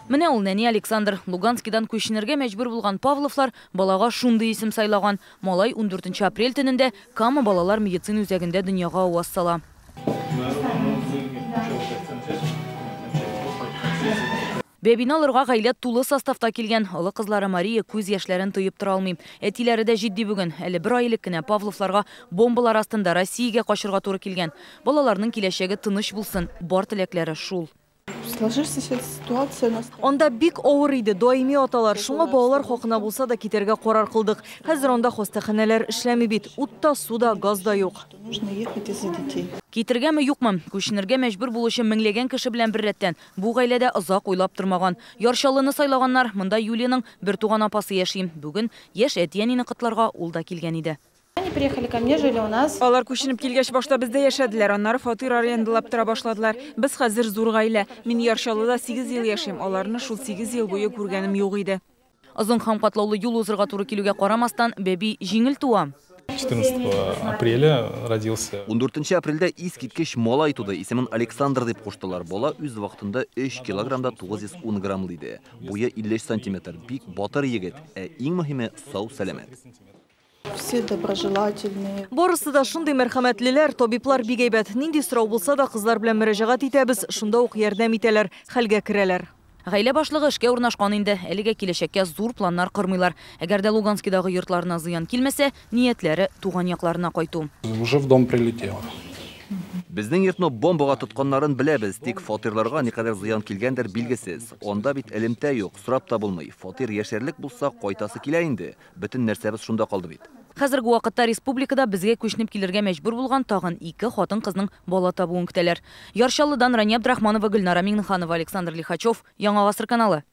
Менә ул нәни Александр. Луганскидан күченергә мәҗбүр булган Павловлар балага шундый исем сайлаган. Малай 14 апрель төнендә Кама балалар медицина үзәгендә дөньяга аваз сала. Бәбине алырга гаилә тулы составта килгән. Олы кызлары Мария күз яшьләрен тыеп тора алмый. Әтиләре дә җитди бүген. Әле бер ай элек кенә Павловларга бомбалар астында Россиягә качырга туры килгән. Балаларның киләчәге тыныч булсын. Бар теләкләре шул. Сложившаяся ситуация у нас. Анда бик авыр иде, даими аталар. Шуңа балалар хакына булса да китәргә карар кылдык. Хәзер анда хастаханәләр эшләми бит. Ут та, су да, газ да юк. Нужно ехать из-за детей. Китергәме, юкмы? Күченергә мәҗбүр булучы меңләгән кеше белән беррәттән бу гаиләдә озак уйлап тормаган. Яр Чаллыны сайлаганнар. Монда Юлиянең бертуган апасы яши. Бүген яшь әти-әнине котларга ул да килгән иде. Они приехали ко мне, жили у нас. Алар күченеп килгәч, башта бездә яшәделәр, аннары фатир арендалап тора башладылар. Без хәзер зур гаилә. Мин Яр Чаллыда 8 ел яшим, аларны шул 8 ел буе күргәнем юк иде. Озын һәм катлаулы юл узырга туры килүгә карамастан, бәби җиңел туа. 14 апреля родился. 14 апрельдә искиткеч малай туды. Исемен Александр дип куштылар. Бала үз вакытында 3 килограмм да 910 грамм иде. Буе 53 сантиметр. Бик батыр егет. Ә иң мөһиме сау сәламәт. Все доброжелательные. Барысы да шундый мәрхәмәтлеләр, табиблар бик әйбәт. Нинди сорау булса да кызлар белән мөрәҗәгать итәбез, шунда ук ярдәм итәләр, хәлгә керәләр. Гаилә башлыгы эшкә урнашкан инде. Әлегә киләчәккә зур планнар кормыйлар. Әгәр дә Луганскидагы йортларына зыян килмәсә, ниятләре туган якларына кайту. Уже в дом прилетело. Безнең йортны бомбага тотканнарын беләбез, тик фатирларга никадәр зыян килгәндер билгесез. Анда бит элемтә юк, сорап та булмый. Фатир яшәрлек булса, кайтасы килә инде. Бөтен нәрсәбез шунда калды бит. Хәзерге вакытта республикада безгә күченеп килергә мәҗбүр булган тагын ике хатын-кызның бала табуын көтәләр. Яр Чаллыдан Рания Абдрахманова, Гөлнара Миңнеханова, Александр Лихачев, Яңа Гасыр каналы.